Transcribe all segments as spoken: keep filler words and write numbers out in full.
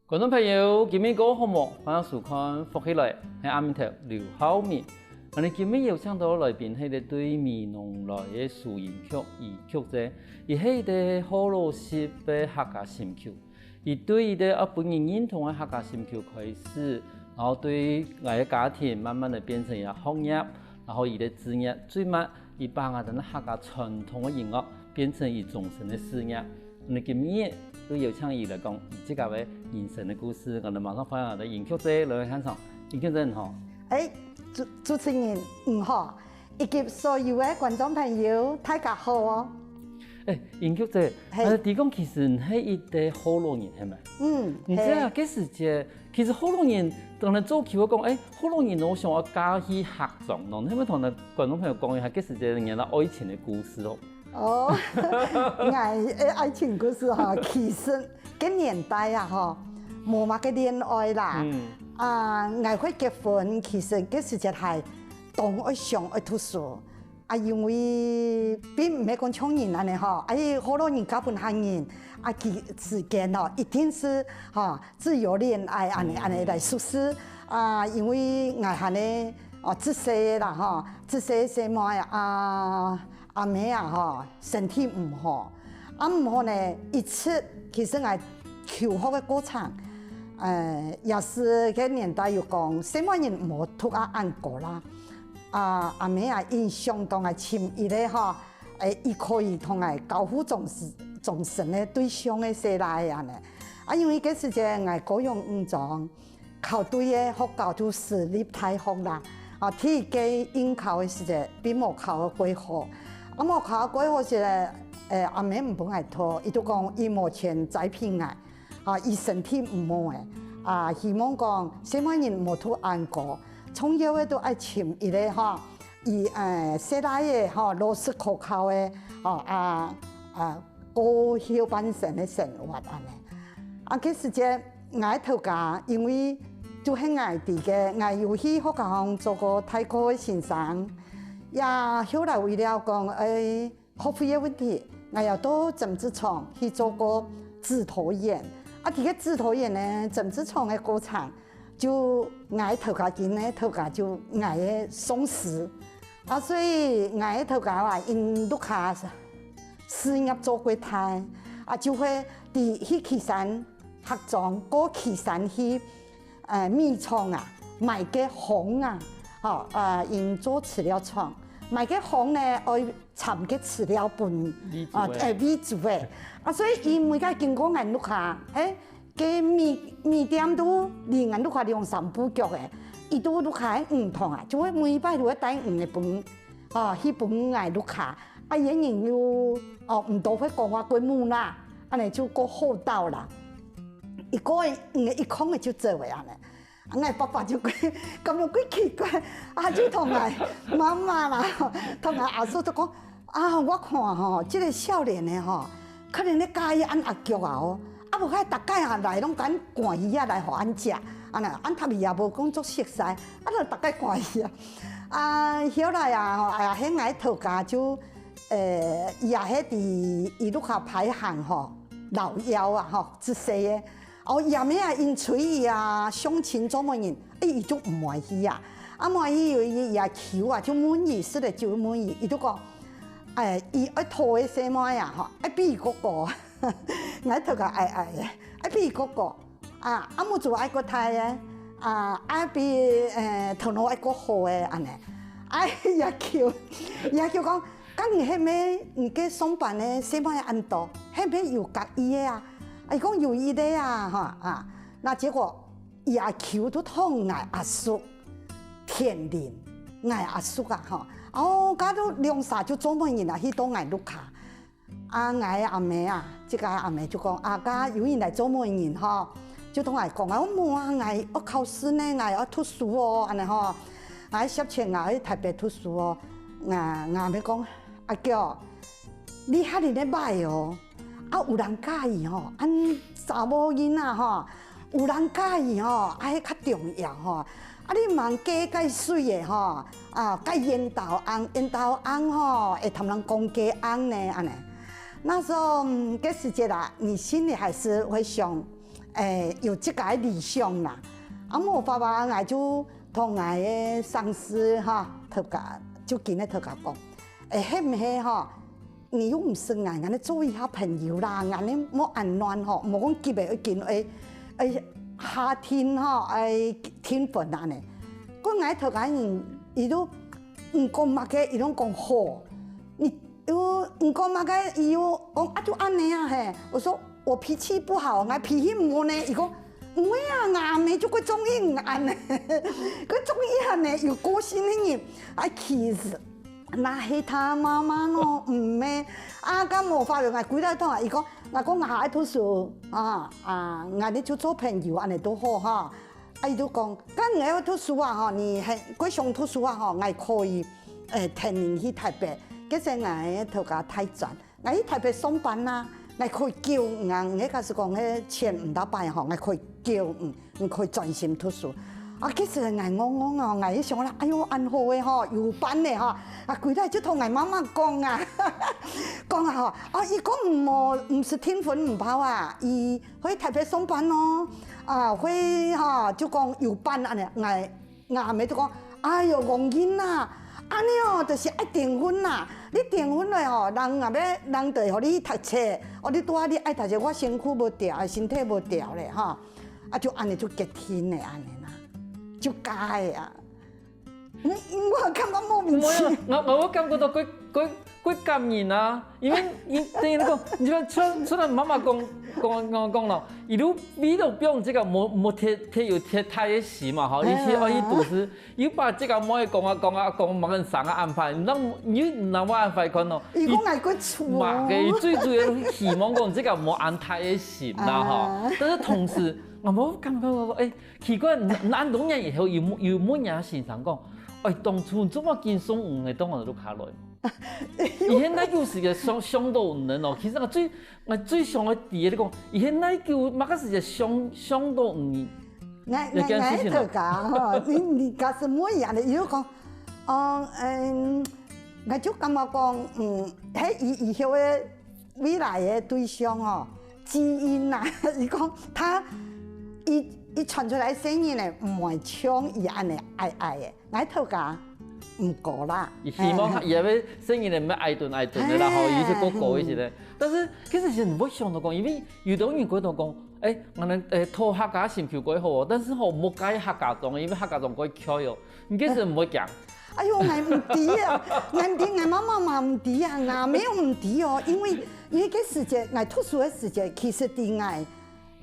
觀眾朋友，今晡日過好無？歡迎收看《福氣來了》，𠊎係阿明頭劉浩明。𠊎等今晡日邀請到來賓係一對美濃來个蘇英菊，英菊姐，佢係一個學老式个客家心臼。佢對一個啊分人認同个客家心臼開始，然後對𠊎个家庭慢慢个變成佢个學業，然後佢个職業，最尾佢把𠊎等客家傳統个音樂變成佢終身个事業。 𠊎等今晡日就邀請佢來講佢自家个人生个故事，𠊎等馬上歡迎𠊎等英菊姐來現場。英菊姐你好。欸，主，主持人你好，以及所有个觀眾朋友，大家好哦。欸，英菊姐，嘿。呃，你講其實你係一個學老人，係無？嗯，你知啊，嘿。該時節，其實學老人，當然早期會講，欸，學老人哦，想愛嫁去客庄咯，你可以同𠊎等觀眾朋友講一下，該時節你个愛情个故事哦。 哦，𠊎个愛情故事吼，其實該年代啊吼，無麼个戀愛啦。嗯。啊，𠊎會結婚，其實該時節還當愛想愛讀書。啊，因為並毋係講像人恁樣吼，哎，學老人嫁分客人，啊，其時間吼，一定係吼，自由戀愛恁樣，嗯。恁樣來實施。啊，因為𠊎還係，哦，自細啦吼，自細細妹啊， 阿姆啊吼，身體毋好，啊毋好呢，一直其實𠊎求學个過程，呃，也係該年代有講，細妹人毋好讀啊恁高啦。啊，阿姆啊，因想到𠊎尋一個吼，欸，佢可以同𠊎交付終身，終身个對象个細倈仔恁樣。啊，因為該時節𠊎高雄五中， 考對个學校就私立大學啦。啊，第一屆應考个時節，並無考到幾好。啊，無考到幾好時節，欸，阿姆毋分𠊎讀，佢就講佢無錢栽培𠊎，啊，佢身體毋好欸，啊，希望講細妹人毋好讀恁高，重要个都愛尋一個吼，佢，欸，細倈仔吼，老師可靠个，吼，啊，啊， 過後半生个生活恁樣。啊，該時節，𠊎頭家因為就係𠊎知个，𠊎有去學校項做過代課个先生，也後來為了講，欸，學費个問題，𠊎也到針織廠去做過指導員。啊，在該指導員呢，針織廠个過程， 就𠊎頭家今呢，頭家就𠊎个上司。啊，所以𠊎个頭家啊，因屋下事業做過大，啊，就會在去旗山客庄，過旗山去，呃，米廠啊，買个糠啊，吼，啊，因做飼料廠，買个糠呢，愛摻个飼料分，米煮个。啊，欸，米煮个。啊，所以因為該經過𠊎屋下，欸， 該米，米店都離𠊎屋下兩三步腳欸，佢都屋下个魚塘啊，就會每擺都會帶魚仔分，哦，去分𠊎屋下。啊，佢人又，哦，毋多會講話，過母啦，恁樣就過好鬥啦。一個魚仔一炕仔就走欸恁樣。啊，𠊎爸爸就過，感覺過奇怪，啊，就同𠊎媽媽啦，同𠊎阿叔就講， 啊，𠊎看吼，這個少年个吼，可能咧佮意恁阿菊啊哦，啊無該逐擺啊來攏趕趕魚仔來予俺食，恁樣，俺讀伊也無講足熟悉，啊就逐擺趕魚仔。啊，後來啊，吼，哎呀，該𠊎頭家就，呃，伊也係佇伊屋下排行吼，老幺啊，吼，最細个。 哦，也毋係啊，因催伊啊，相親做媒人，欸，伊就毋歡喜啊。啊，毋歡喜有一日也求啊，就問伊，實在就問伊，伊就講，欸，伊愛討个細妹啊，吼，愛比伊高高，𠊎頭家矮矮个，愛比伊高高。啊，啊，目珠愛較大个，啊，愛比，欸，頭腦愛較好个，恁樣。啊，也求，也求講， 該你係毋係你个上班个細妹恁多，係毋係有佮意个啊？啊，伊講有一個啊，吼，啊，那結果伊阿舅就同𠊎阿叔天靈，𠊎阿叔啊，吼，哦，該就兩儕就做媒人啊，去到𠊎屋下。啊，𠊎阿姆啊，這個阿姆就講，啊，該有人來做媒人吼，就同𠊎講啊，無啊，𠊎愛考試呢，𠊎愛讀書哦，恁樣吼。 𠊎十千𠊎去台北讀書哦。𠊎，𠊎阿姆講，阿嬌，你遐爾仔歹哦，啊有人佮意吼，恁查某囡仔吼，有人佮意吼，啊係較重要吼。啊你毋通嫁蓋媠个吼，啊蓋緣投翁，緣投翁吼，會跈人講嫁翁呢，恁樣。那時候，嗯，該時節啊，你心裡還是會想，誒，有自家个理想啦。啊，無法啊，𠊎就同𠊎个上司哈，頭家，就跟个頭家講，誒，係毋係哈？你又毋識𠊎，𠊎做一下朋友啦，𠊎無恁亂吼，無講急个，愛緊，誒，誒，下定吼，誒，定分啊呢。講𠊎頭家人，佢都毋講麼个，佢都講好。你 又毋講麼个，佢又講啊，就恁呢啊嘿。我說我脾氣不好，𠊎脾氣毋好呢。佢講，毋會啊，𠊎阿姆就過中意你恁呢，過中意恁呢，有個性个人。啊，其實，那係他媽媽咯，毋係。啊，該無法了，𠊎歸來講啊，佢講，𠊎講𠊎還愛讀書啊，啊，𠊎你就做朋友，恁呢都好哈。 啊，佢就講，該你愛讀書啊吼，你係，過想讀書啊吼，𠊎可以，誒，𢯭你去台北，該時𠊎頭家大專，𠊎去台北上班啊，𠊎可以救你啊，𠊎假使講該錢毋大擺吼，𠊎可以救你，你可以專心讀書。啊，該時𠊎戇戇哦，𠊎一想啦，哎喲，恁好个吼，有伴个吼，啊，歸來就同𠊎媽媽講啊，講啊吼，啊，佢講無，毋使訂婚毋包啊，佢 去台北上班咯，啊，去哈，就講有伴恁呢，𠊎，𠊎阿姆就講，哎喲，戇囡啊，恁呢哦，就是愛訂婚啦，你訂婚了吼，人啊要，人就會予你讀冊，哦，你拄仔你愛讀冊，我身軀無調，身體無調咧哈，啊，就恁呢就結婚咧，恁呢啦，就嫁个啊。 嗯，我感覺莫名其妙。無啊，𠊎，𠊎，𠊎感覺到幾，幾，幾感人啊，因為，因，等於講，你看，像，像媽媽講，講，講，講咯，佢都為了放這個無，無忒，忒有忒大个心嘛，吼，佢去，哦，佢讀書，又把這個妹講啊，講啊，講，麼个生啊安排，你，你拿我安排看咯，佢講𠊎个錯。嘛个，佢最主要希望講這個無恁大个心啦，吼。啊。但是同時，𠊎無感覺到講，誒， 奇怪，恁，恁多年以後，有問，有問人先生講，哎，當初做麼个送你个東西都下來？佢現在有時間想，想到你哦，其實𠊎最，𠊎最想愛知个，你講，佢現在有麼个時間想，想到你？𠊎，𠊎，這件事情哦。𠊎頭家吼，你，你假使問佢啊，佢就講，哦，嗯，𠊎就感覺講，嗯，係佢以後个 未來个對象哦，基因啊，佢講他，佢，佢傳出來个細人呢，毋會像佢恁呢矮矮个，𠊎頭家毋高啦。佢希望佢个細人呢，毋愛矮頓矮頓个啦，吼，嘿。佢係高高一些个。但是其實係毋會想到講，因為有兜人會講，誒，𠊎等，誒，討客家心臼過好哦，但是吼，莫嫁客家庄，因為客家庄過翹哦。 你該時毋會驚？哎喲，𠊎毋知啊，𠊎毋知，𠊎媽媽嘛毋知啊，𠊎也毋知哦，因為，因為該時節，𠊎讀書个時節，其實對𠊎，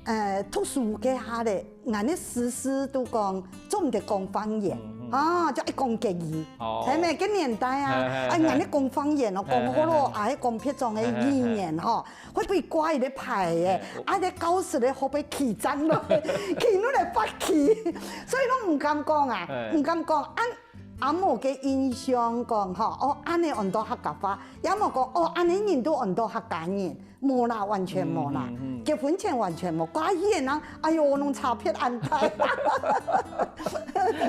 呃，讀書該下咧，𠊎个時時都講，做毋得講方言，嗯，嗯。啊，就愛講國語，哦。係無？該年代啊，嘿，嘿，啊，𠊎个講方言哦，嘿，講好咯，嘿，嘿。啊，講別種个語言吼，嘿，嘿，嘿。會分佢掛一個牌个，嘿，啊，該教室个後背企站咯，企落來發起，所以都毋敢講啊，嘿。毋敢講，啊， 啊，無个印象講吼，哦，恁呢安到客家話，也無講，哦，恁呢人都安到客家人，無啦，完全無啦。嗯，嗯，嗯。結婚前完全無，嫁去个人，哎喲，攏差別恁大。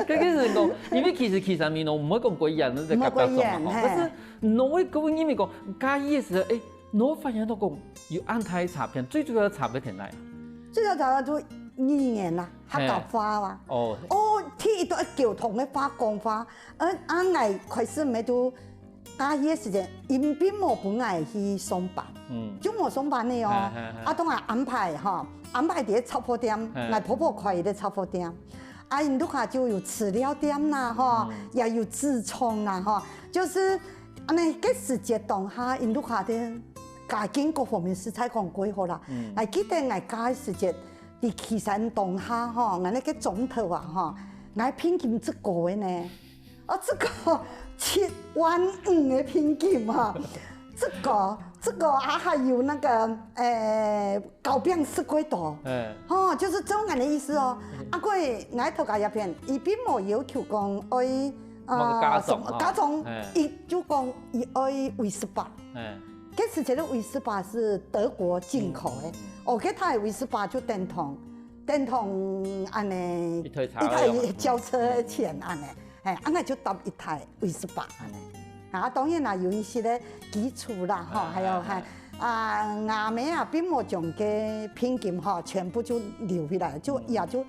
該个人講，因為其實其實面哦，毋會講過遠，你在隔壁庄嘛，吼。毋會過遠，嘿。但是，你會講，因為講，嫁去个時候，誒， 你發現到講有恁大个差別，最主要个差別在哪？最主要差別就語言啦，客家話啦。嘿。哦。哦，第一都愛溝通个話，講話。呃，啊，𠊎開始毋係都嫁去个時間，佢並無分𠊎去上班，嗯。就無上班个哦。嘿，嘿，嘿。啊，當然安排吼，安排在雜貨店，嘿。𠊎婆婆開个雜貨店。 啊，𠊎屋下就有飼料店啦，吼，嗯。也有紙廠啦，吼，就是恁呢，該時節當下，𠊎屋下个家境各方面實在講過好啦。嗯。𠊎記得𠊎嫁个時節，在旗山當下，吼，𠊎該个庄頭啊，吼，𠊎聘金最高个呢，哦，最高七萬五个聘金啊，最高，最高啊，還有那個，誒， 糕餅食過多。哎。吼，就是這種恁个意思哦。嗯。啊，過𠊎頭家這片，佢並無要求講愛，麼个嫁妝，呃，什麼嫁妝，吼。哎。佢就講佢愛維斯巴。哎。該時節个維斯巴係德國進口个。嗯。哦，該台維斯巴就等同，等同恁呢，一台車一台一樣。轎車个錢恁呢。嗯。 嘿，恁呢就搭一台維斯巴恁呢。啊，當然啦，有一些个基礎啦，吼，哎，還有，哎，哎。嘿，啊，阿姆啊，並無將該聘金吼，全部就留下來，就也就，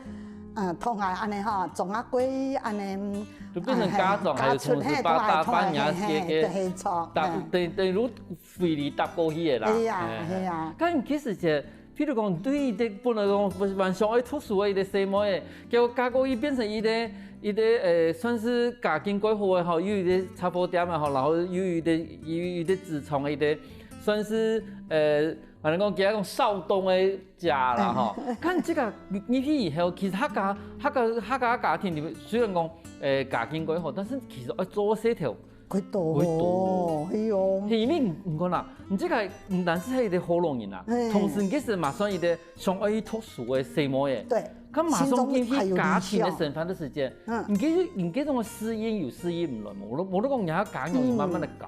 呃，同𠊎恁呢吼，裝啊歸恁呢，就變成家長，還是同時把大半年个个，係錯，搭等等於回禮搭過去个啦。係啊，係啊。但其實這，譬如講，對於這本來講還想愛讀書个一個細妹仔，結果嫁過去變成一個一個呃，算是家境較好个吼，又有一個雜貨店啊吼，然後又有一個又有一個紙廠个一個，算是呃，反正講，佢講少東个 家啦吼。看這個入去以後，其實客家客家客家家庭裡面，雖然講誒家境較好，但是其實愛做事頭較多哦，哎喲，係因為毋講啦，你這個毋單是係一個好老人啊，同時你其實嘛算一個想愛讀書个細妹仔。對，佢馬上進去家庭个生活个時間，嗯，你這你這種適應有適應毋來無？無你講你還家用慢慢个搞。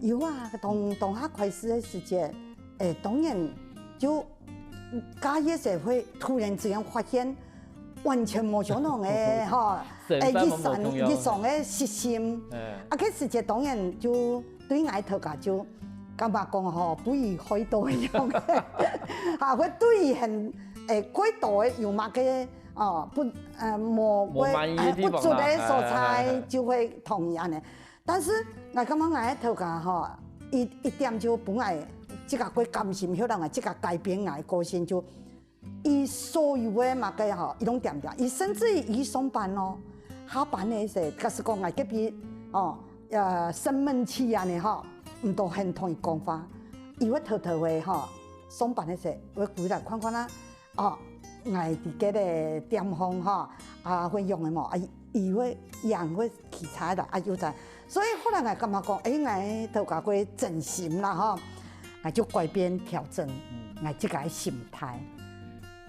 有啊，當當下開始个時間，誒，當然就 加入社會，突然之間發現完全無相同个吼，誒，日常日常个習性。啊，該時節當然就對𠊎頭家就感覺講吼，不如開刀一樣，啊，會對很誒過多个有麼个哦不呃無無滿意个地方啦，不足个所在，就會同意恁呢。 但是𠊎感覺𠊎个頭家吼，一一點就分𠊎自家个感心，後來𠊎自家改變𠊎个個性，就佢所有个麼个吼，佢攏恬恬，佢甚至於佢上班哦，下班个時，假使講𠊎隔壁哦，呃，生悶氣恁呢吼，毋都肯同佢講話，佢會偷偷个吼，上班个時會歸來看看啊。 哦，𠊎在該个店項吼，啊，會用个無？啊，佢會樣會起差啦，啊，有在。所以後來𠊎感覺講，誒，𠊎頭家較真心啦吼，𠊎就改變調整𠊎自家个心態。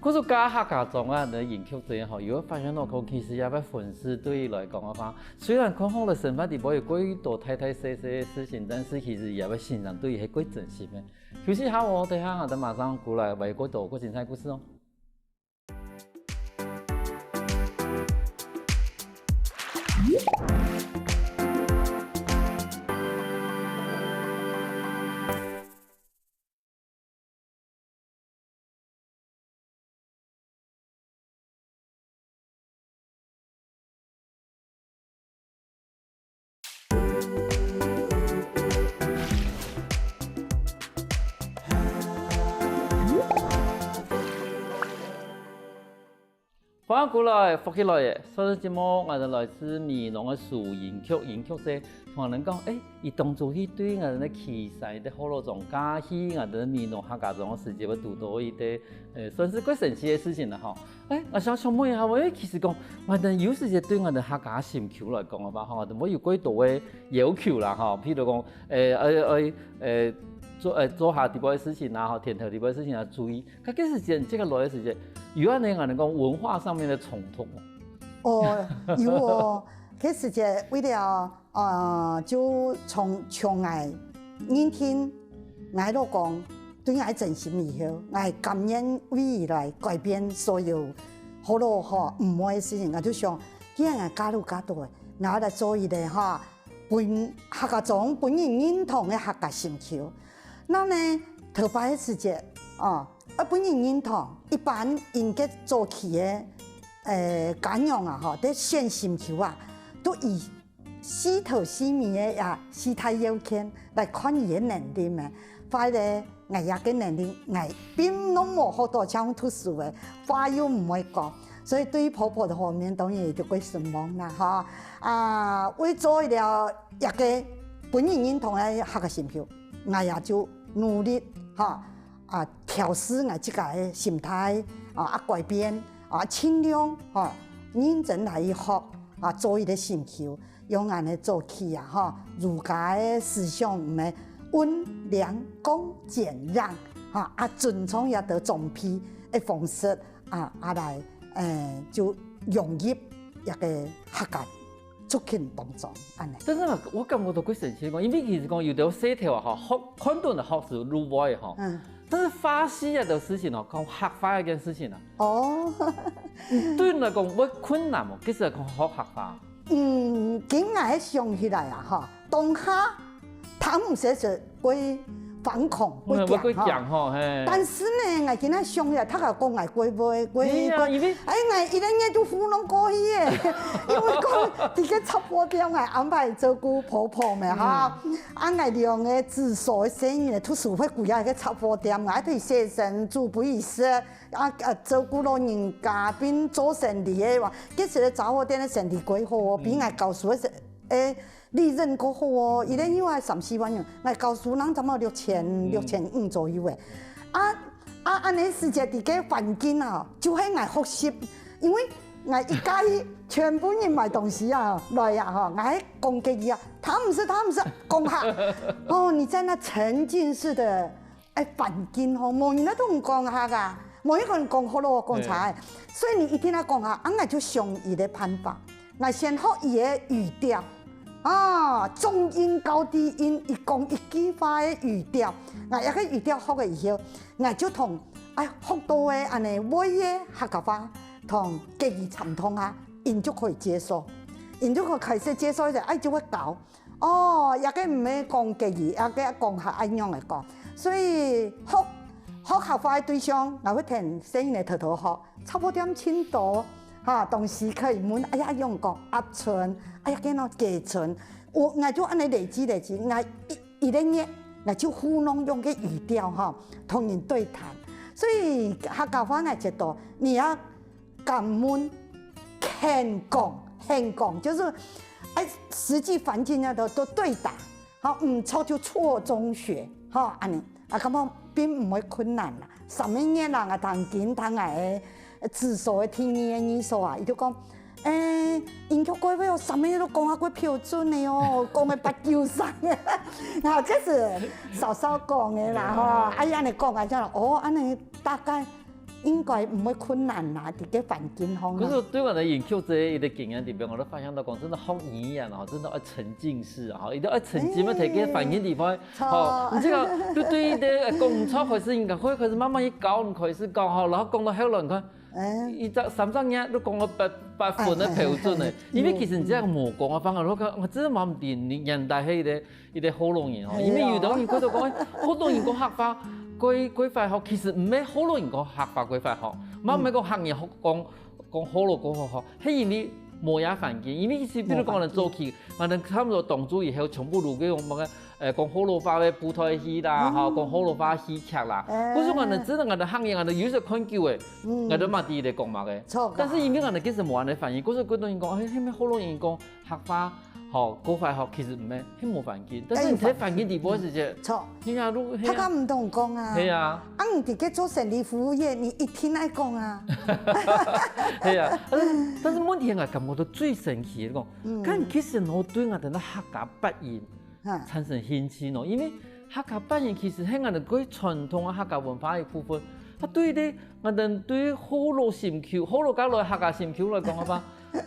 可是嫁客家庄啊，你个演出者吼，有發現到講，其實也摎粉絲對佢來講个話，雖然看好了生活裡背有較多大大細細个事情，但是其實也會欣賞對佢係較真心个。 休息下哦，等下𠊎兜馬上過來，還有較多較精彩故事哦。歡迎過來，福氣來了！上隻節目，𠊎兜來自美濃个蘇銀菊，銀菊姐同𠊎兜講，誒，佢當初去對𠊎兜个旗山个學老庄嫁去𠊎兜美濃客家庄个時節，會堵著一個，呃，算是較神奇个事情啦吼。 誒，𠊎想想問一下，誒，其實講，𠊎兜有時節對𠊎兜客家心臼來講个話，吼，𠊎兜會有較多个要求啦，吼，譬如講，誒，誒，誒，誒，灶，誒，灶下底背个事情啊，吼，田頭底背个事情啊，注意。該个時節，這個來个時節，有恁呢，𠊎兜講文化上面个衝突無？哦，有哦，該時節為了 呃，就從從𠊎認定𠊎老公對𠊎真心以後，𠊎甘願為佢來改變所有好多吼毋會个事情。𠊎就想，既然𠊎嫁都嫁到了，𠊎愛來做一個哈，分客家庄分人認同个客家心臼。那呢，頭擺个時節，哦，愛分人認同，一般應該早期个，呃，家娘啊，吼，在選心臼啊，都以 四頭四尾个啊，四大要件來看佢个能力咩？壞了，𠊎這个能力，𠊎並攏無好多像讀書个，話又毋會講，所以對婆婆个方面當然就較失望啦，吼。啊，為做了一個分人認同个客家心臼，𠊎也就努力，吼，啊，調適𠊎自家个心態，啊，啊，改變，啊，盡量，吼，認真來去學，啊，做一個心臼。 用恁呢做起啊，吼，儒家个思想毋係溫良恭俭讓，吼，啊，尊重這兜長輩个方式，啊，啊來，誒，就融入這個客家族群當中，恁呢。但是嘛，𠊎感覺到較神奇个，因為其實講有兜事頭啊，吼，學看到个學是入外吼，嗯，但是法西啊个事情哦，講客話這件事情啊，哦，對你來講會困難無？其實講學客話。 嗯，今𠊎想起來啊，吼，當下，聽毋識就會惶恐，會驚吼。會驚吼，嘿。但是呢，𠊎今仔想起來，大家講𠊎過會，過，哎呀，過，因為，哎，𠊎一个月就糊弄過去耶，因為講，這个雜貨店𠊎安排照顧婆婆咩哈，啊，𠊎兩个子嫂个細人呢，讀書會歸啊个雜貨店，𠊎對洗身、煮飯食，啊，啊，照顧老人家，並做生理个話，其實雜貨店个生理過好哦，比𠊎教書个時，誒， 利潤過好哦，一个月還三四萬元，𠊎教書人怎麼六千、六千五左右誒。啊，啊，恁呢時節，這个環境啊，就係𠊎學習，因為𠊎一家人全部人買東西啊，來啊，吼，𠊎講客語啊，他毋識，他毋識，講客。哦，你在那沉浸式的，誒，環境吼，無人來同你講客啊，無人同你講學老講差，所以你一定要講客，啊，𠊎就想一个辦法。 𠊎先學佢个語調，啊，中音、高低音，佢講一句話个語調，𠊎這个語調學了以後，𠊎就同，哎，學到个恁呢會个客家話，同客語參通下，佢就可以接受，佢就可以開始接受一下，哎，就會教。哦，這个毋係講客語，這个講客恁樣來講。所以學，學客話个對象，𠊎會聽細人仔偷偷學，雜貨店盡多。 哈，東西可以問，哎呀，仰講鴨春，哎呀，該喏雞春，𠊎，𠊎就恁呢累積累積，𠊎一，一个月，𠊎就糊弄用个語調哈，同人對談。所以客家話𠊎覺得，你要敢問，肯講，肯講，就是，哎，實際環境那都，都對答。 好，毋著就錯中學，吼，恁呢，啊，感覺並毋會困難啦。三個月啦，𠊎聽緊聽𠊎个子嫂个第二个二嫂啊，佢就講，誒，英國過會哦，三個月都講啊，過標準个哦，講个八九成个，啊，這係少少講个啦，吼，啊，佢恁呢講啊，這樣，哦，恁呢大概 應該毋會困難啦，在這環境吼。可是對𠊎來講，就這一個經驗裡面，𠊎都發現到講，真的學語言哦，真的愛沉浸式啊，吼，一定愛沉浸，在這個環境裡面，吼，你這個就對一個，呃，講毋著開始，應該會開始慢慢去教，你開始教，吼，然後講到後來，你看，一隻三隻月都講到八，八分个標準个，因為其實你這樣無講啊，反而我講，我真的蠻毋知，你年代係一個 一個學老人吼，因為有兜人覺得講，誒，學老人講客話過，過快學，其實毋係學老人講客話過快學，嘛毋係講客人學，講，講學老過好學，係因為無這環境，因為其實比如講，𠊎等早期，𠊎等差不多當初以後，全部都用麼个，誒，講學老話个布袋戲啦，吼，講學老話戲劇啦，故所𠊎等真的𠊎等客人，𠊎等有時看久誒，𠊎等嘛知佢等講麼个，但是因為𠊎等其實無恁樣反應，故所幾多人講，誒，係毋係學老人講 客話，吼，過快學，其實毋係，係無環境。但是你在環境底部个時節，著，你啊，如，係啊，大家毋同講啊。係啊。啊，你在該做生理服務業，你一定愛講啊。係啊，但是，但是問題，𠊎感覺到最神奇个講，看其實𠊎對𠊎等个客家八音產生興趣咯，因為客家八音其實係𠊎等最傳統个客家文化个一部分。啊，對咧，𠊎等對學老心臼，學老家來客家心臼來講个話，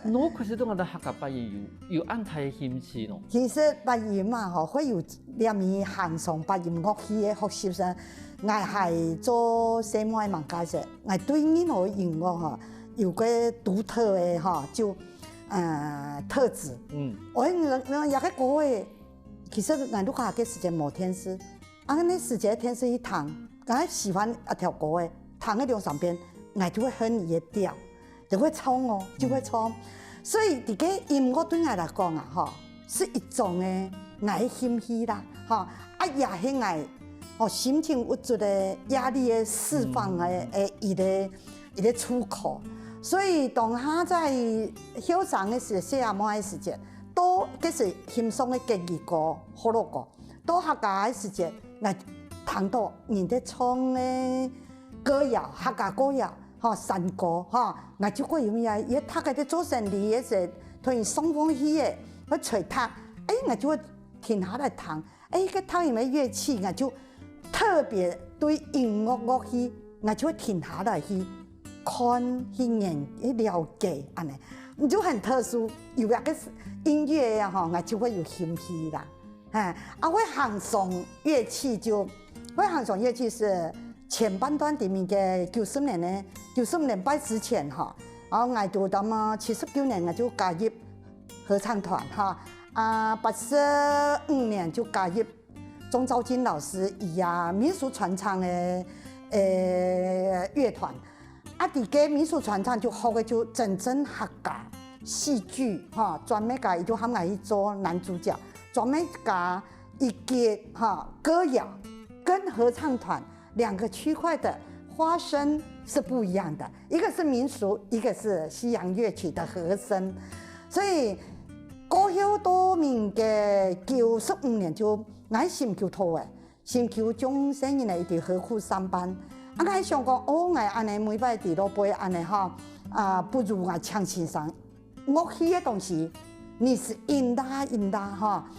𠊎開始對𠊎等客家八音有，有恁大个興趣咯。其實八音嘛吼，會有這位行上八音樂器个學習生，𠊎還做細妹吂个時，𠊎對任何音樂吼，有個獨特个吼，就，呃，特質。嗯。𠊎，𠊎，𠊎這個歌个，其實𠊎屋下个時節無電視， 啊，該時節電視去聽，𠊎喜歡一條歌誒，聽个兩三遍，𠊎就會哼佢个調，就會唱哦，就會唱。所以，這個音樂對𠊎來講啊，吼，係一種誒，𠊎个興趣啦，吼，啊，也係𠊎，哦，心情鬱卒个壓力个釋放个，誒，一個，一個出口。所以，當下在後生个時，細阿妹个時節，都，該時欣賞个國語歌、學老歌。 到客家个時節，𠊎聽到人在唱个歌謠，客家歌謠，吼，山歌，吼，𠊎就會用啊，也大家在做生理个時，同人送風去个，會吹笛，誒，𠊎就會停下來聽，誒，該聽佢个樂器，𠊎就特別對音樂樂器，𠊎就會停下來去看、去研、去了解，恁呢，你就很特殊，有那個音樂呀，吼，𠊎就會有興趣啦。 哈，啊，會行上樂器就，會行上樂器係前半段裡面个九十年个，九十年代之前吼，然後𠊎就到嘛七十九年𠊎就加入合唱團哈，啊，八十五年就加入鍾昭金老師，佢啊民俗傳唱个，呃，樂團。啊，在該民俗傳唱就學个就真正客家戲劇，哈，專門个，佢就喊𠊎去做男主角，專門个一个，哈，歌謠跟合唱團兩个區塊的發聲是不一樣的，一个是民俗，一个是西洋樂曲的和声。所以過後到明个九十五年就，𠊎心就痛个，心就中生人个一个何苦上班。啊，𠊎想講，哦，𠊎恁呢每擺在路背恁呢哈，啊，不如𠊎請先生 樂器个東西，你是音大音大哈，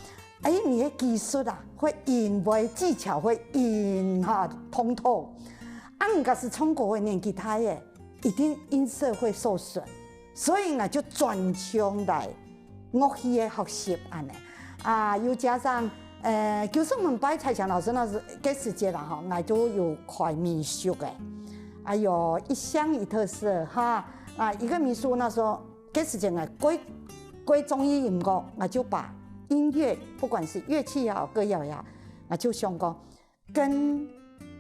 哎，你个技術啊，會音會技巧會音哈通透。啊，你假使唱歌个年紀大个，一定音色會受損，所以呢就轉向來樂器个學習恁呢。啊，又加上，呃，九十五年拜蔡翔老師那時，該時節啦哈，𠊎就有開民宿个，哎喲，一鄉一特色哈，啊，一个民宿那時候 該時節𠊎過，過中意音樂，𠊎就把音樂，不管是樂器也好，歌謠也好，𠊎就想講，跟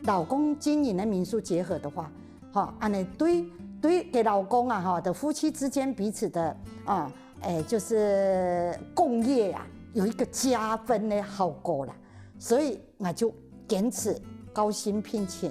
老公經營的民宿結合的話，哈，恁呢對，對該老公啊，哈，的夫妻之間彼此的，啊，哎，就是共業啊，有一個加分的效果啦。所以𠊎就堅持高薪聘請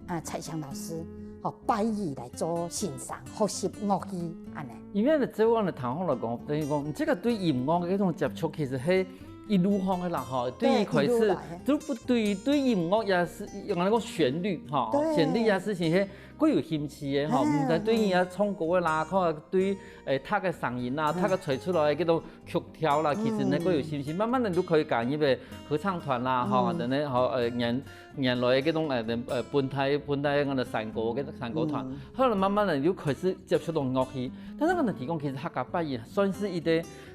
啊，蔡翔老師，吼，拜佢來做先生，學習樂器，恁呢。因為呢，照恁呢聽下來講，等於講，你這个對音樂个一種接觸，其實係一路上个啦，吼，對於開始，對，一路來，嘿。就不對，對音樂也係，應該講旋律，吼，對。旋律也係，其實過有興趣个，吼，嘿，毋單對於啊唱歌个啦，可能對，誒，佢个聲音啦，嘿。佢个吹出來个這種 曲調啦，其實呢，嗯。過有興趣，慢慢的就可以加入个合唱團啦，嗯。吼，等等，吼，呃，原，原來个這種，呃，呃，本地，本地个山歌，个山歌團，嗯。後來慢慢的就開始接觸到樂器。但是𠊎等提供，其實客家八音算是一個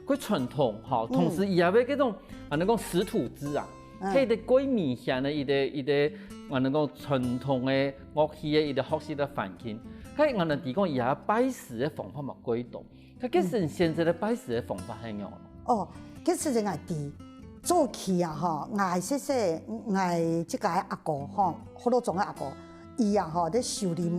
過傳統，吼，嗯。同時也有這種，啊，能夠使徒制啊，嗯。係一個過明顯个一個，一個，啊，能夠傳統个樂器个一個學習个環境。該𠊎等提供也拜師个方法嘛，過多。 該其實現在个拜師个方法係仰？哦，其實𠊎知，早期啊吼，𠊎細細，𠊎自家个阿哥吼，福佬庄个阿哥，佢啊吼，在修理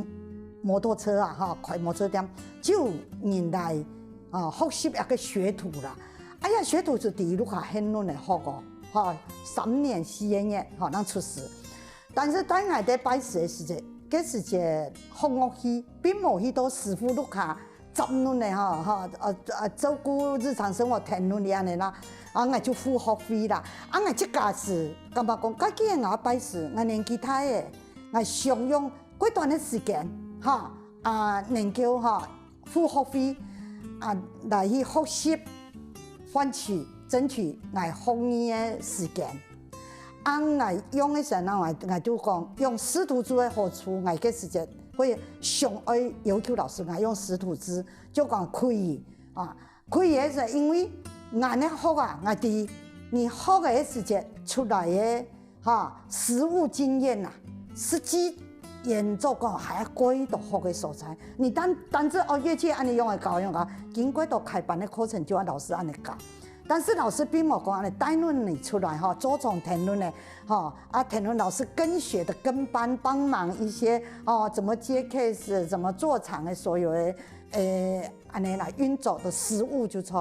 摩托車啊吼，開摩托車店，就有人來啊學習一個學徒啦。哎呀，學徒就第一路下很嫩个學哦，吼，三年四個月吼，正出師。但是當𠊎在拜師个時節，該時節學樂器，並無去到師傅屋下 接人呢，吼，吼，呃，呃，照顧日常生活，𢯭人恁呢啦，啊，𠊎就付學費啦。啊，𠊎自家係感覺講，該既然𠊎拜師，𠊎年紀大个，𠊎想用較短个時間，哈，啊，能夠，哈，付學費，啊，來去學習，換取，爭取𠊎學藝个時間。 恁𠊎用个時候，𠊎，𠊎就講，用師徒制个好處，𠊎个時節會想愛要求老師，𠊎用師徒制，就講可以啊，可以个時候，因為𠊎个學啊，𠊎知，你學个時節出來个，哈，實務經驗啊，實際演奏過，還過多學个所在。你單，單只哦，樂器恁呢用來教，用來教，經過多開班个課程，就愛老師恁呢教。 但是老師並無講恁呢帶恁呢出來吼，做場𢯭人呢，吼，啊，𢯭人老師跟學的跟班幫忙一些，哦，怎麼接case，怎麼做場的所有的，誒，恁呢來運作的實務就著。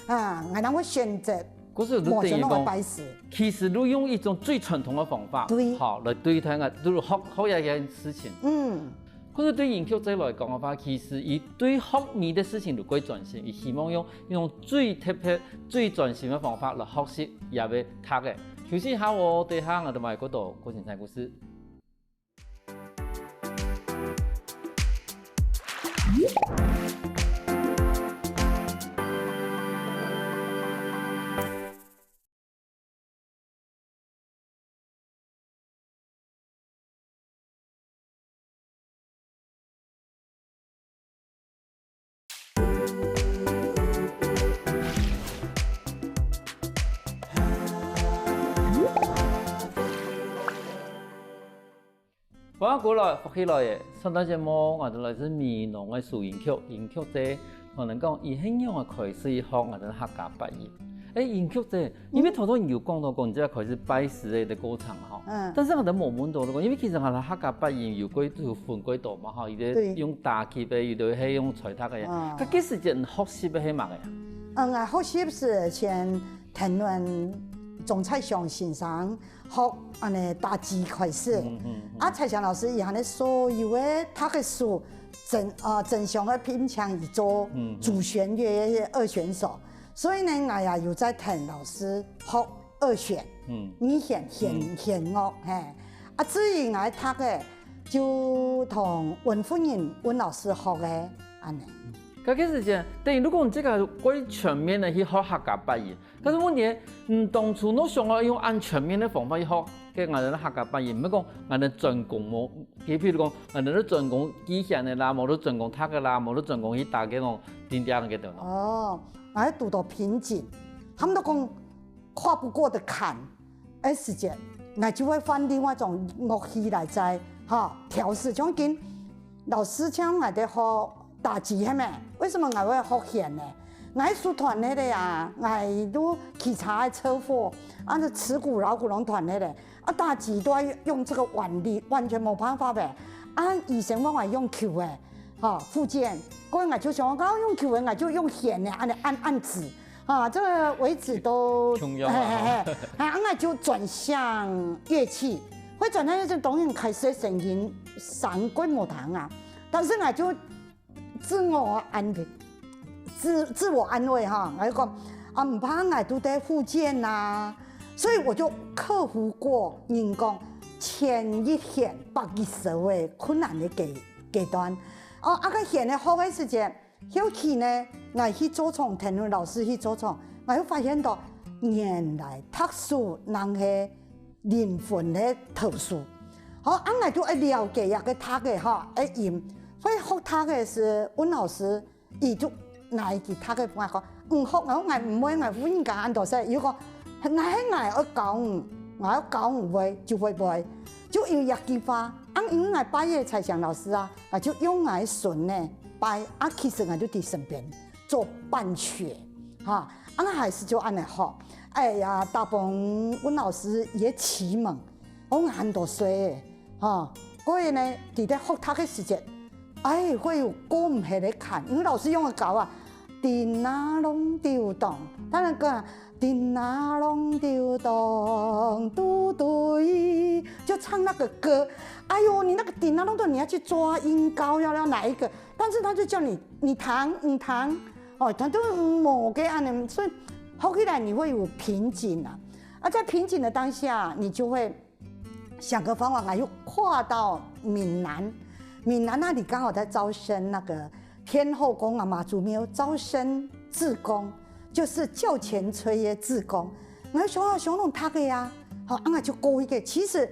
啊，𠊎等會選擇故所就等於講，無想到會拜師。其實就用一種最傳統的方法，對。好，來對待啊，就是學，學一件事情。嗯。 可是對音樂節來講个話，其實佢對學藝个事情就過專心，佢希望用一種最特別、最專心个方法來學習這個讀个。休息一下哦，等一下𠊎等還過多過精彩故事。 歡迎過來，福氣來了！上段節目，𠊎等來自美濃个蘇音劇，音樂節，同你講，佢係仰仔開始學𠊎等客家八音。哎，英菊姐，因為頭頭你有講到講，你這開始拜師个个過程吼，嗯。但是𠊎都無問到講，因為其實𠊎兜客家八音有幾多分幾多嘛吼，有个對。用打擊个，有个係用吹笛个，啊。該个時間學習个係麼个啊？嗯，啊，學習係先聽阮鍾彩祥先生學恁呢打擊開始，嗯嗯嗯。啊，彩祥老師以後呢，所有个他个書，真，呃，真想个並請佢做嗯嗯。主旋律个二選手。 所以呢，𠊎也有在聽老師學二弦，嗯。二弦，弦，嗯。弦樂，嘿。啊，至於𠊎讀个，就同溫夫人溫老師學个，恁呢。該个時間，等於如果你這个過全面个去學客家八音，但是問題，你當初你想要用恁全面个方法去學，該𠊎兜客家八音，毋係講𠊎兜專攻無，佢譬如講，𠊎兜專攻擊弦个啦，無就專攻笛个啦，無就專攻去打該種叮叮个等等。哦， 𠊎堵到瓶頸，差不多講跨不過的坎，个時節，𠊎就會換另外一種樂器來再，哈，調試。像今老師請𠊎兜學打擊，係無？為什麼𠊎會學弦呢？𠊎手斷忒个啊，𠊎都騎車个車禍，啊，那恥骨摎骨攏斷忒个，啊，打擊都要用這個腕力，完全無辦法个。啊，醫生問𠊎用球个， 哈，復健，過𠊎就想講，啊，用球个，𠊎就用弦个，恁呢按按指，哈，這個為止都，重要啊，嘿嘿嘿，啊，𠊎就轉向樂器，會轉向樂器，當然開始个聲音聲過無聽啊，但是𠊎就自我安慰，自，自我安慰哈，𠊎就講，啊，毋怕，𠊎都在復健吶，所以我就克服過人講千一弦百一收个困難个階，階段。 哦，啊，該弦个學个時節，後期呢，𠊎去做廠，聽阮老師去做廠，𠊎又發現到，原來笛手正係靈魂个頭手。好，啊，𠊎就愛了解這個笛个吼，个音。所以學笛个時，溫老師，佢就拿一支笛个分𠊎講，毋學，𠊎講𠊎毋會，𠊎毋會教恁多歲。佢講，若係𠊎愛教你，𠊎愛教你會，就會會。就有這句話，啊，因為𠊎拜个彩祥老師啊， 啊，就用𠊎孫呢拜，啊，其實𠊎就在身邊做伴學，哈，啊，𠊎還係就恁呢學。哎呀，打幫溫老師也啟蒙，𠊎恁多歲，哈，所以呢，佢在學笛个時節，哎，會有過毋去个坎，因為老師用个高啊，叮啊隆丟咚，當然个 叮啊隆丟咚，嘟嘟咦，就唱那個歌。哎喲，你那個叮啊隆咚，你要去抓音高，要，要哪一個？但是他就叫你，你彈，你彈，哦，他就某个按呢，所以學起來你會有瓶頸啊。啊，在瓶頸的當下，你就會想個方法，啊，又跨到閩南。閩南那裡剛好在招生那個天后宮啊，媽祖廟招生志工， 就係教前吹个志工。𠊎想啊，想攏讀个啊，好，啊，𠊎就過去个。其實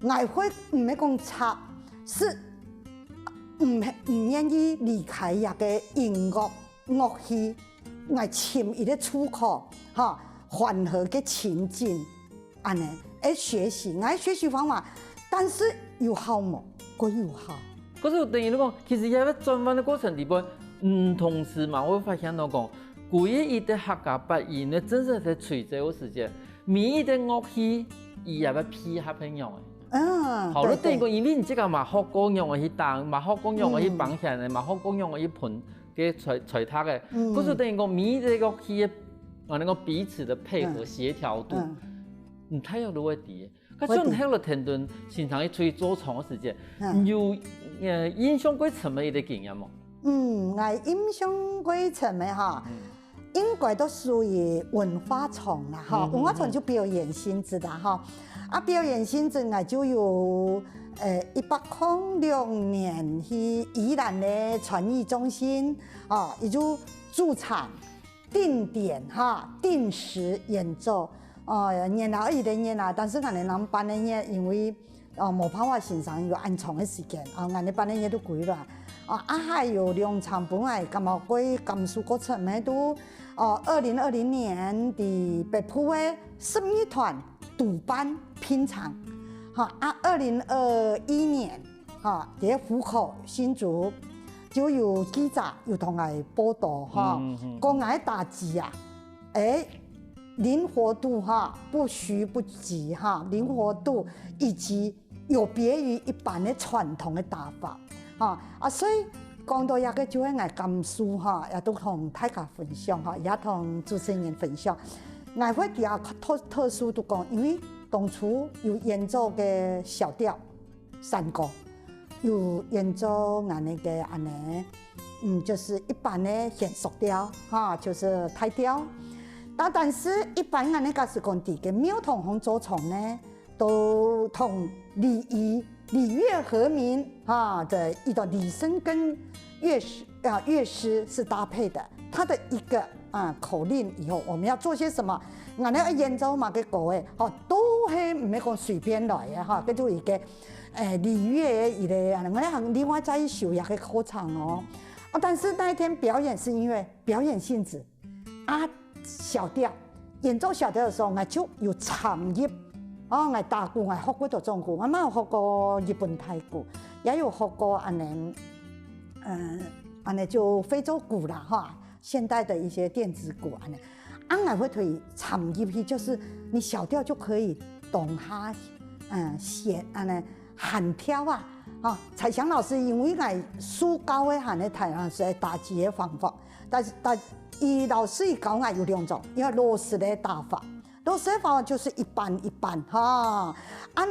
𠊎會毋係講差，係毋，毋願意離開這個音樂樂器，𠊎尋一個出口，哈，緩和个情境。 恁呢，愛學習，𠊎个學習方法，但是有效無？過有效。可是等於你講，其實這個轉彎个過程裡背，嗯，同時嘛，𠊎發現到講，歸一个客家八音呢，真正在吹奏个時節，每一个樂器，佢也愛配合个樣个。嗯，好，對，你等於講，對。因為你這個嘛學過樣个去打，嘛學過樣个去，嗯，挷絃个，嘛學過樣个去歕个吹，吹笛个。嗯。可是等於講，每一个樂器个，啊，那個彼此的配合、嗯，協調度，嗯。 毋太有路个底。該種聽了天頓，經常去出去做場个時節，嗯。你有，呃，印象過深个一個經驗無？嗯，𠊎印象過深个哈，嗯。應該都屬於文化場啦，哈，嗯，嗯，文化場就表演性質啦，哈。啊，表演性質，𠊎就有，呃，一百空六年去宜蘭个傳藝中心，哦，佢就駐場。 定點哈，定時演奏。哦，年老一點年啦，但是𠊎等人辦个月，因為，哦，無辦法，先生有恁長个時間，哦，𠊎等辦个月都歸了。哦，啊，還有兩場本來感覺過感受過深个都，哦，二零二零年在北埔个十二團督辦拼場，哈，啊，二零二一年 哈，在湖口新竹就有記者有同𠊎報導哈，嗯，嗯，嗯。講𠊎打擊啊，誒，靈活度哈，不徐不急哈，靈活度以及有別於一般的傳統的打法哈啊，所以講到這個就係𠊎感受哈，也都同大家分享哈，也同主持人分享。𠊎會比較特特殊都講，因為當初有演奏个小調、山歌，有演奏𠊎那個恁呢，嗯，就是一般的弦索調哈，就是大調。那但是一般𠊎那個是講在个廟堂項做場呢，都同禮儀、禮樂和鳴哈的一個禮聲跟樂師啊樂師是搭配的。它的一個啊口令以後我們要做些什麼，𠊎那演奏麼个歌誒，吼，都係毋係講隨便來个哈，跟住一個誒禮樂的一個，𠊎那另外再修一個課程哦。啊，但是那一天表演是因為表演性質，啊，小調演奏小調的時候，𠊎就有參與。哦，𠊎打鼓，𠊎學過多種鼓，𠊎嘛有學過日本太鼓，也有學過恁呢，嗯，恁呢就非洲鼓啦哈，現代的一些電子鼓恁呢。啊，𠊎會推參與去，就是你小調就可以懂它，嗯，弦恁呢彈調啊，哈，彩祥老師因為𠊎受教个還係彈啊，所以打擊个方法。 但是但佢老師佢教𠊎有兩種，一個老式个打法，老式个打法就是一般一般哈。啊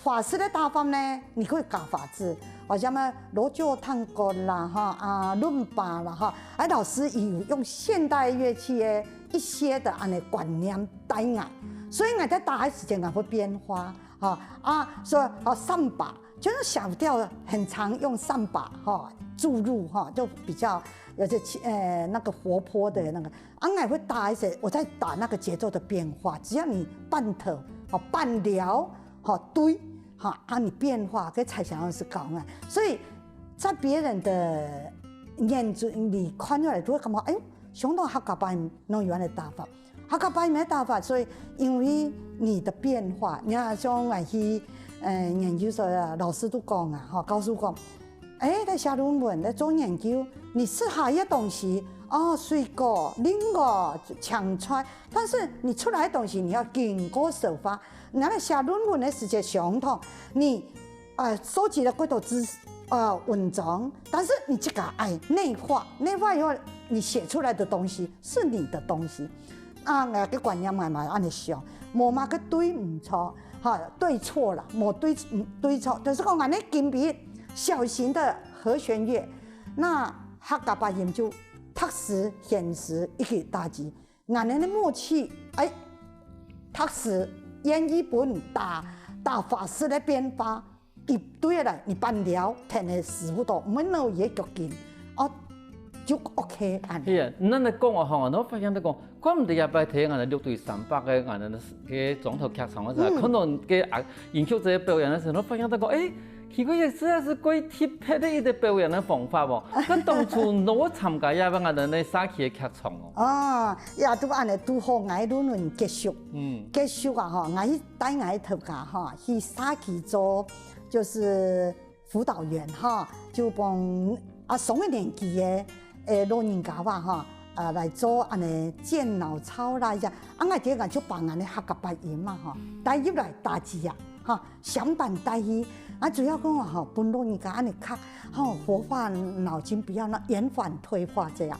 法式个打法呢，你可以加法子，好像麼radio探戈啦哈，啊倫巴啦哈，哎老師佢有用現代樂器个一些个恁呢觀念帶𠊎，所以𠊎在打个時間𠊎會變化哈啊，所以啊samba 就是小調很常用samba哈注入哈，就比較有些呃那個活潑的那個，啊，𠊎會打一些，我在打那個節奏的變化，只要你半頭哦半調哈對哈啊，你變化跟彩祥老師講啊，所以在別人的眼中你看出來就會感覺，哎，想到客家班弄有恁个打法。 客家班个打法，所以因為你的變化，你看像𠊎去呃研究所啊，老師都講啊，吼，教授講，哎，在寫論文，在做研究，你食下一个東西，哦，水果、蘋果、青菜，但是你出來的東西你要經過消化，你來寫論文的時間相同，你 呃，收集了過多知識，呃，文章，但是你自家愛內化，內化以後，你寫出來的東西是你的東西。啊，𠊎个觀念慢慢恁呢想，無麼个對毋錯，哈，對錯啦，無對對錯，就是講恁呢金筆小型的和弦樂，那客家八音就踏實、現實一个打擊。 𠊎等个默契，哎，踏實，願意分你打，打法式个變化，一對來，你半了，聽个舒服到，毋會腦一腳筋，哦，就OK恁。係啊，你恁樣講哦吼，𠊎發現到講，怪毋得這擺聽𠊎等六堆三百个𠊎等个莊頭劇場个時候，嗯。看到个啊，音樂這些表演个時候，𠊎發現到講，哎， 佢个也實在係蓋特別个一个表演个方法哦。該當初你有參加這擺𠊎等个社區个劇場哦。哦，也都恁呢，都好，𠊎論文結束，嗯。結束啊吼，𠊎去帶𠊎頭家吼，去社區做，就是輔導員吼，就幫啊上一年級个，誒，老人家哇吼，啊來做恁呢健腦操啦一下，啊，𠊎這个就幫恁呢客家八音嘛吼，帶入來打擊啊，吼。 相伴帶去。啊，主要講吼，分老人家恁呢較吼活化腦筋，不要那延緩退化這樣。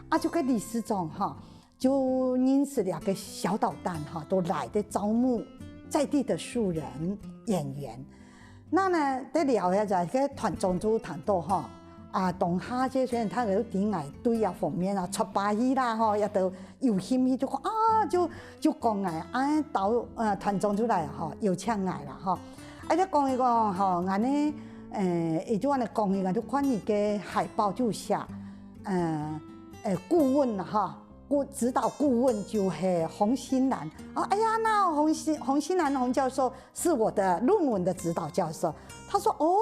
啊，就跟理事長吼，就認識了个小導彈吼，都來的招募在地的素人演員。那呢，在聊一下，在个團中就談到吼，啊，當下這些人他有點愛對啊方面啊，出把戲啦吼，也都 有興趣就講啊，就就講𠊎，啊，到呃團長就來吼，邀請𠊎啦吼。啊，就講一個吼，𠊎呢，呃，也就恁呢講一個，就看一個海報就寫，呃，呃，顧問啦哈，顧指導顧問就係洪新蘭。哦，哎呀，那洪新洪新蘭洪教授是我的論文的指導教授。他說，哦，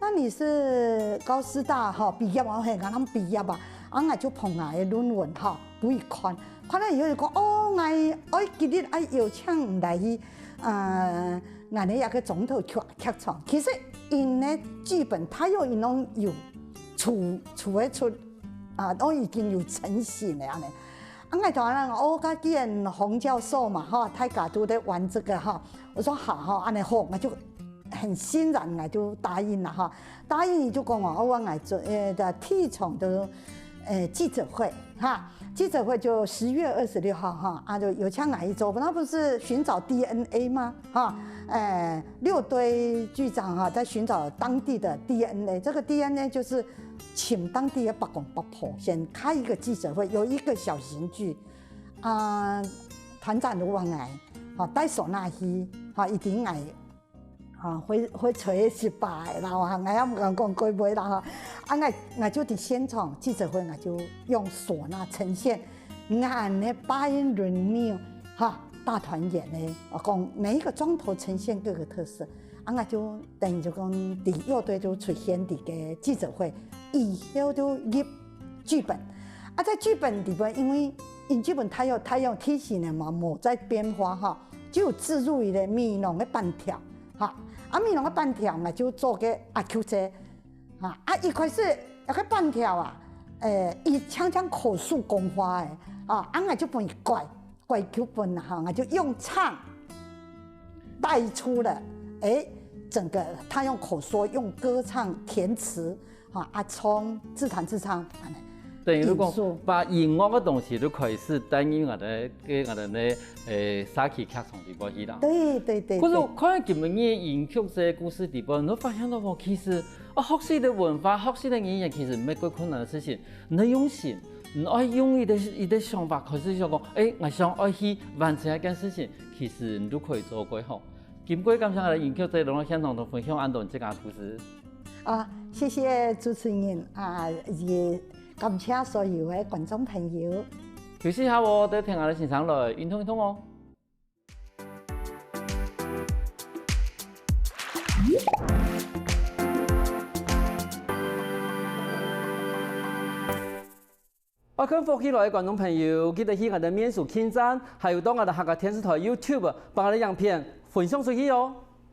那你是高師大吼畢業啊？嘿，剛剛畢業啊，啊，𠊎就捧𠊎个論文吼，分佢看，看了以後就講，哦，𠊎愛今日愛邀請你來去，呃，𠊎个一個莊頭劇劇場。其實因个劇本他又已經有出出个出，啊，都已經有成型了恁呢。啊，𠊎同人哦，該既然洪教授嘛哈，大家都在玩這個哈，我說好哈，恁樣好，我就很欣然，我就答應了哈。答應你就跟我，我來做呃的第一場的呃記者會哈，記者會就十月二十六號哈，啊就有請哪一週，那不是尋找 D N A 嗎？哈，呃，六堆劇場哈，在尋找當地的 D N A，這個 D N A 就是請當地的伯公伯婆先開一個記者會，有一個小型劇，啊，團長就問𠊎，吼，帶嗩吶去，吼，一定愛，吼，會會吹失敗啦，吼，𠊎也毋敢講過尾啦，吼。啊，𠊎𠊎就佇現場記者會，𠊎就用嗩吶呈現，𠊎个八音輪流，哈，大團圓呢，我講每一個莊頭呈現各個特色，啊，𠊎就等於就講，佇樂隊就出現佇个記者會，以後就入劇本。啊，在劇本裡邊，因為因劇本大約大約提醒个嘛，無在變化哈，就有置入一個美濃个粄條哈。啊，美濃个粄條呢，就做个阿Q姐哈。啊，一開始那個粄條啊，誒，佢常常口述講話誒，啊，啊，𠊎就分佢改，改劇本啦哈，𠊎就用唱帶出了，誒，整個他用口說，用歌唱填詞， 哈，啊，唱自彈自唱，恁樣。等於講，引述。把音樂个東西都開始帶入𠊎兜个𠊎兜个誒社區劇場裡背去啦。對對對。可是𠊎看今晡日个音樂這个故事裡背，你會發現到講，其實啊，學習个文化、學習个語言，其實毋係過困難个事情。你愛用心，你愛用你个你个想法開始想講，誒，𠊎想愛去完成一件事情，其實你都可以做過吼。今晡日感謝𠊎兜个音樂這个來到現場同分享恁多自家个故事。 啊，謝謝主持人啊，也感謝所有个觀眾朋友。休息下哦，等聽𠊎兜先生來運動運動哦。愛看福氣來个觀眾朋友，記得去𠊎兜面書網站，還有到𠊎兜客家電視台YouTube，幫𠊎兜影片分享出去哦。